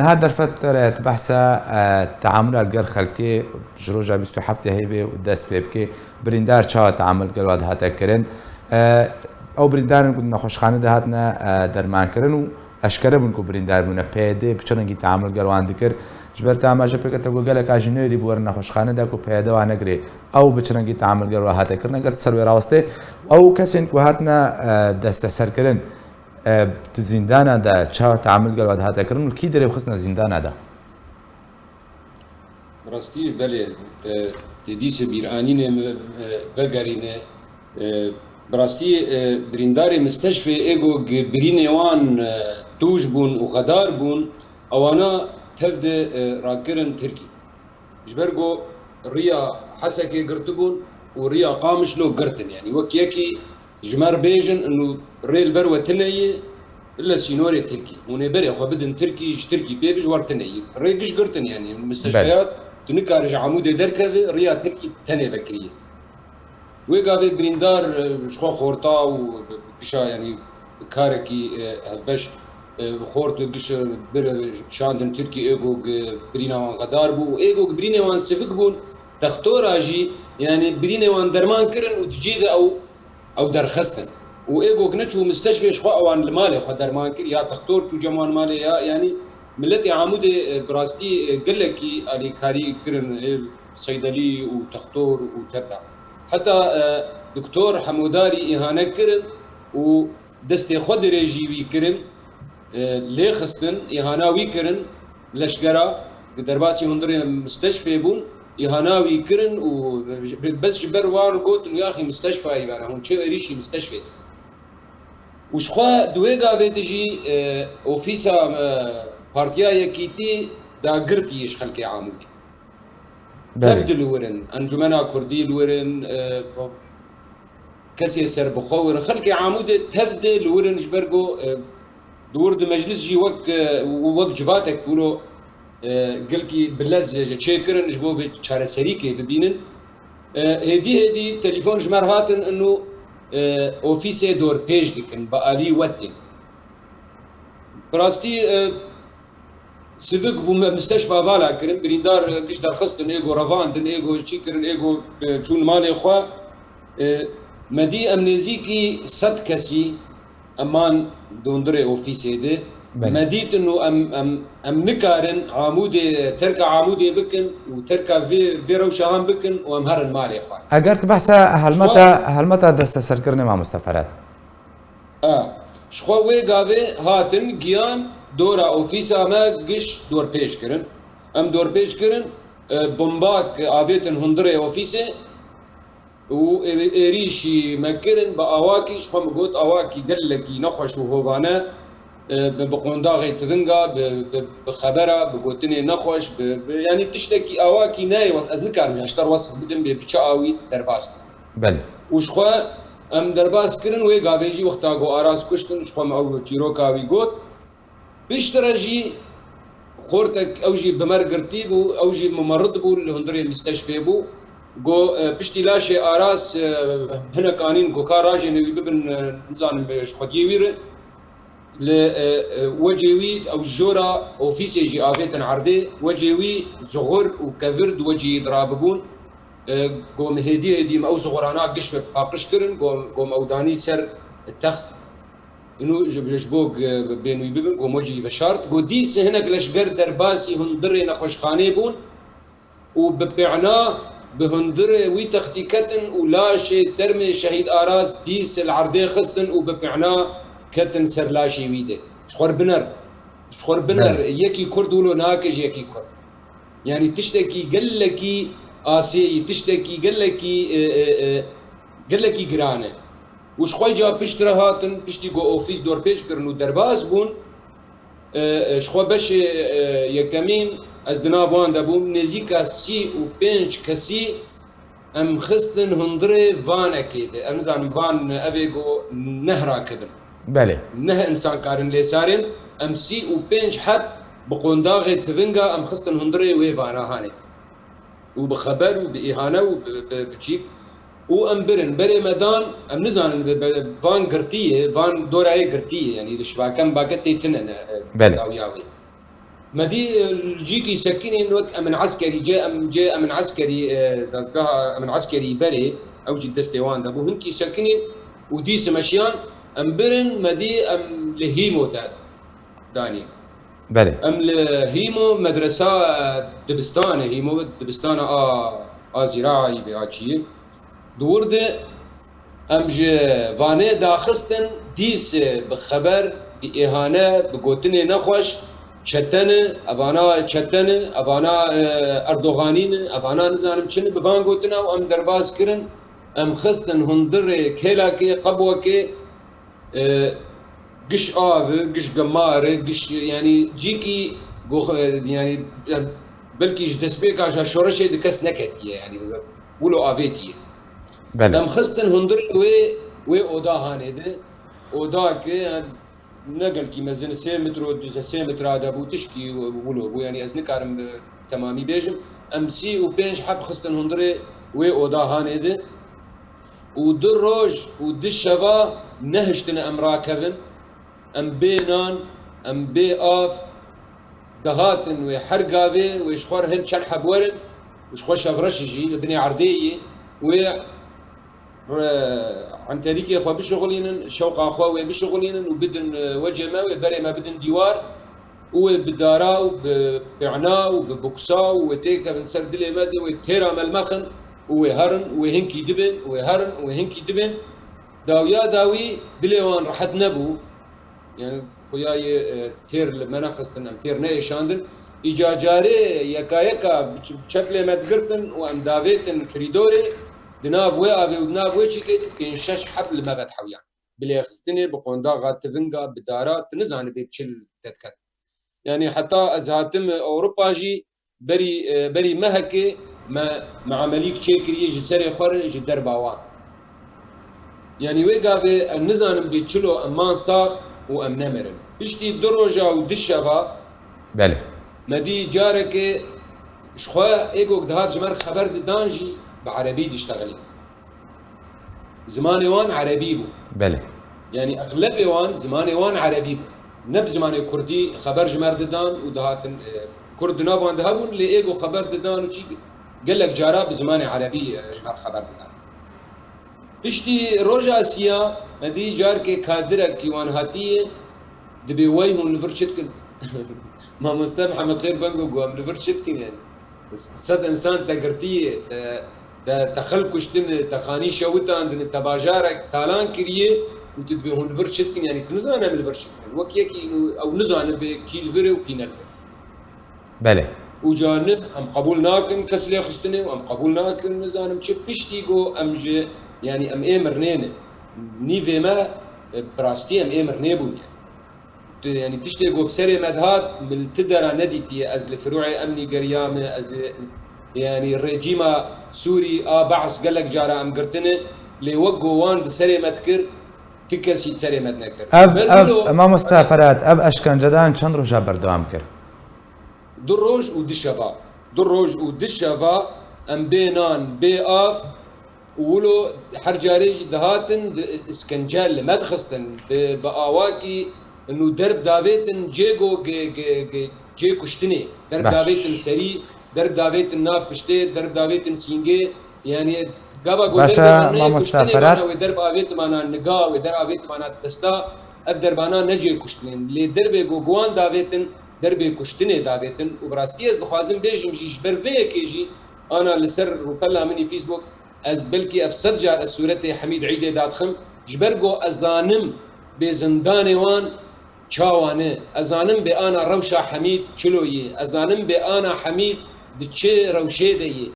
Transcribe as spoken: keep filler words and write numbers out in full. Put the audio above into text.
Niha derfet te re tu behsa, e, teamula li gel xelkê ji roja bîst û heftê heyvê û dest pê bike, birîndar çawa teamul gel we dihate kirin? E, ew birîndarin ku di nexweşxane de hatine, e, dermankirin û eşkere bûn ku birîndar bûne, P Y D bi çi rengî teamul gel wan dikir? Ji ber te amaje pêke te ku gelek a ji nêrî bi werin nexweşxane de ku P Y D wan negirê, ew bi çi rengî teamul gel we hate kirin? Eger tu ser wê rawestê, ew kesên ku hatine, e, desteserkirin, E, di zîndana de çawa teamul gel we dihate kirin û li kî derê bixistine zîndana de? Bi rastî belê, e, tê dîsê bîranînê min, e, vegerîne. E, bi rastî, e, birîndarê misteşfê ê ku gi-, birînê wan, e, tûj bûn û xedar bûn, ewana tev de, e, rakirin Tirkî. Ji ber ku riya Hesekê girtibûn û riya Qamişlo girtin. Yanî wek yekî ji me re bêjin, û rê li ber we tune ye, bile sînorê Tirkî. Hûn ê berê xwe bidin Tirkî, ji Tirkî pê bi ji we re tune ye. Rê giş girtin yanî. Belê. Misteşfeya tu nikare ji Amûdê derkeve, riya Tirkî tenê vekiriye. Wê gavê birîndar, e, ji xwe xorta û bi gişa, yanî karekî, e, hevbeş, e, xort û giş, e, bir, e, şandin Tirkî, ê ku gi birîna wan xedar bû û ê ku gi birînê wan sivik bûn, textora jî, yanî birînê wan derman kirin û di cî de ew, ew derxistin. Û ê ku neçû misteşfê ji xwe ewan li malê xwe derman kir, ya textor çû cem wan malê ya, yanî miletê Amûdê, e, bi rastî, e, gelekî alîkarî kirin, e, seydelî û textor û tev de. Heta, e, doktor Hemodarî îhane kirin û destê xwe dirêjî wî kirin, e, lê xistin, îhana wî kirin, leşgera, ki derbasî hundirê misteşfê bûn, îhana wî kirin û bes ji ber wan gotin, "Yaxî misteşfayî vere, hûn çi êrîşî misteşfê dikin?" Û ji xwe di wê gavê de jî, e, ofîsa, e, Partiya Yekîtî dagirtî ji xelkê Amûdê. Belê. Tev de li wir in, Encumena Kurdî li wir in, e, kesê serbixwe wir in. Xelkê Amûdê tev de li wir in ji ber ku, e, di wir di meclis jî wek, e, wek civatek wilo, e, gelkî bi lez çêkirin ji bo bi çareserîkê bibînin. E, hêdî hêdî telefon ji me re hatin û, e, ofîsê dorpêç dikin, bi alî wetê. Bi rastî, e, sivik bû me misteşfa vala kirin, birîndar, e, giş derxistin, ê ku revandin, ê ku çî kirin, ê ku, e, çûn malê xwe. E, me dî em nêzîkî sed kesî em man di hundirê ofîsê de. Belê. Me dîtin û em, em, em nikarin Amûdê, terka Amûdê bikin û terka vê, vê rewşa han bikin û em herin malê xwe. Eger tu behsa helmeta, Xwe- helmeta desteserkirinê, mamoste Ferhat. A, ji xwe wê gavê hatin giyan dora ofîsa me giş dorpêç kirin. Em dorpêç kirin, e, bombak avêtin hundirê ofîsê û ê-, êrîşî me kirin bi awakî, ji xwe min got, awakî gelekî nexweş û hovane, e, bi, bi qondaxê tivinga, bi, bi, bi xebera, bi gotinê nexweş, bi, bi, yanî tiştekî awakî neyê wes-, ez nikarim ji te re wesf bidim bê bi çi awî derbas bû. Belê. Û ji xwe em derbas kirin, wê gavê jî wexta ku Aras kuştin, ji xwe me ew çîroka wî got. Piştre jî xortek ew jî bi me re girtî bû, ew jî mumerid bû, li hundirê mîsteşfê bû. Go, e, piştî laşê Aras, e, hinek anîn ku ka rajêne wî bibin, e, nizanim, e, ji xwediyê wî re. Li, e, e, wecê wî ew jora ofîsê jî avêtin erdê, wecê wî zuxur û kevir di wecî dirabibûn. E, go min hêdî hêdî me ew zuxurana giş ve paqij kirin, go, go me ew danî ser text. Inu ji, ji bo ge-, bên wî bibin, go me jî veşart. Go dîs hinek leşger derbasî hundirê nexweşxanê bûn û bi pêna bi hundirê wî textî ketin û laşê termê Şehîd Aras dîs li erdê xistin û bi pêna ketin ser laşê wî de. Ji xwe biner. Ji xwe biner. Belê. Yekî Kurd wilo nake ji yekî Kurd. Yanî tiştekî gelekî asê yî, tiştekî gelekî, e, e, e, gelekî giran e. Û ji xwe ca piştre hatin, piştî ku ofîs dorpêç kirin û derbas bûn, e, e, ji xwe beşê, e, yekemîn ez di nav wan de bûm, nêzîka sî û pênc kesî em xistin hundirê vanekê de. Em nizanin van evê ku neh rakibin. Belê. Neh insan karin lê sarên. Em sî û pênc heb bi qondaxê tivinga em xistin hundirê wê vana hanê. Û bi xeber û bi îhane û bi, bi, bi çîk. Û em birin. Berê me dan, em nizanin bi, bi, van girtî ye, van dorayê girtî ye. Yanî li şibake mibake tê tine ne, e, Belê. dawiya wê. Me dî, e, cîkî sekinîn wek emin eskerî, cê em, cê emin eskerî, e, dezgeha emin eskerî berê, ew jî destê wan de bû. Hinkî sekinîn û dîs meşiyan em birin, me dî em li Hîmo de danî. Belê. Em li Hîmo medresa, e, dibistane, Hîmo dibistana a, a zîraî bê a çiyê. Di wir de em ji vanê daxistin, dîs bi xeber, bi îhane, bi gotinê nexweş, çete ne, evana çete ne, evana, e, Erdoganî ne, evana nizanim çi ne, bi van gotina û em derbas kirin. Em xistin hundirê kêlakê, qebwekê, e, giş av, giş gemar, giş, yanî cîkî gox-, e, yanî, e, belkî ji destpêka şoreşê di kes neketiye, yanî wilo avêtiye. Belê. Em xistin hundir wê, wê oda hanê de. Oda ki, e, ne gelkî mezin, sê metro, sê metra de bû, tişkî wilo bû. Yanî ez nikarim bi temamî bêjim. Em sî û pênc heb xistin hundirê wê oda hanê de. Û du roj û du şeva nehiştine em rakevin. Em bê nan, em bê av, dihatin wê her gavê, wê ji xwe re hin çend heb werin, û ji xwe şevreşî jî li binê erdê yî, wê re-, enterîkê xwe bişixulînin, şewqa xwe wê bişixulînin û bidin, e, wecê me, wê berê me bidin dîwar û wê bi dara û bi pêna û bi boksa û wê têkevin ser dilê me de, wê têra me li me xin û wê herin û wê hinkî dibên û wê herin û wê hinkî dibên. Dawiya dawî dilê wan rehet nebû. Yani xuya yê, e, têr li me nexistin, em têr neêşandin. Îca carê yeka yeka bi ç-, bi çeplê me digirtin û em davêtin kirîdorê, di nav wê avê û di nav wê çîkê de pênc şeş heb li me ve dihewiyan. Bi lêxistinê, bi qondaxa tivinga, bi dara, tu nizanibê bi çi te diket. Yani heta ez hatim Ewropa jî, berî, e, berî mehekê me, me emelîk çêkiriye ji serê xwe re ji derba wan. Yanî wê gavê em nizanin bê çilo em man sax û em nemirin. Piştî du roja û du şeva Belê. me dî carekê ji xwe êgok dihat ji me re xeber didan jî bi erebî diştexilî. Zimanê wan erebî bû. Belê. Yanî exlebê wan, zimanê wan erebî bû. Ne bi zimanê kurdî xeber ji me re didan û dihatin, e, kurd di nav wan de hebûn, lê êgo xeber didan û çî gelek cara bi zimanê erebî, e, ji me re xeber didan. Piştî roja siya, me dî carkê kadirek ki wan hatiye, dibê wey hûn li vir çi dikin? Mamoste Mihemed Xêr Bengo got, em li vir çi dikin yani? Sed insan te girtiye, te, te, te xelk kuştine, te xanî şewitandine, te bajarek talan kiriye û tu dibê hûn li vir çi dikin? Yanî tu nizane em li vir çi dikin. Wek yekî û ew nizane bê kî li vir e û kî ne li vir. Belê. Û canib em qebûl nakin kes lê xistine û em qebûl nakin nizanim çi piştî go em ji, yanî em ê mirnê ne. Nîvê me, e, bi rastî em ê mirnê bûn yani. Tu, yanî tiştê ku bi serê me dihat, min li ti dera nedîtiye. Ez li firûyê emnî geriyame, ez li, yanî rejîma Sûrî a Be'es gelek cara em girtine, lê wek ku wan di serê me dikir, ti kes jî di serê me dinekir. Ev, Ber ev, wilo, mamoste Ferhat, ev eşkencedan çend roja berdewam kir? Du roj û du şeva. Du roj û du şeva em bê nan, bê av, û wilo her carê jî dihatin, di îskence li me dixistin, bi, bi awakî nû derb davêtin cê go ge-, ge-, ge-, cê kuştinê, derb Baş. davêtin serî, derb davêtin nav piştê, derb davêtin sîngê, yanî gava go Baş e, derb avêtin mamoste kuştinê Ferhat. Vana wê derb avêtimana niga, wê derb avêtimana desta, ev derbana ne cê kuştinê. Lê derbê go guwan davêtin, derbê kuştinê davêtin û bi rastî ez dixwazim bêjim jî ji ber vê yekê jî ana li ser rûpela min î Facebook, ez belkî ev sed car ez sûretê Hemîd Îdê dadixim, ji ber ku ez zanim bê zindanê wan çawa ne, ez zanim bê ana rewşa Hemîd çilo yê, ez zanim bê ana Hemîd di çi rewşê de yê.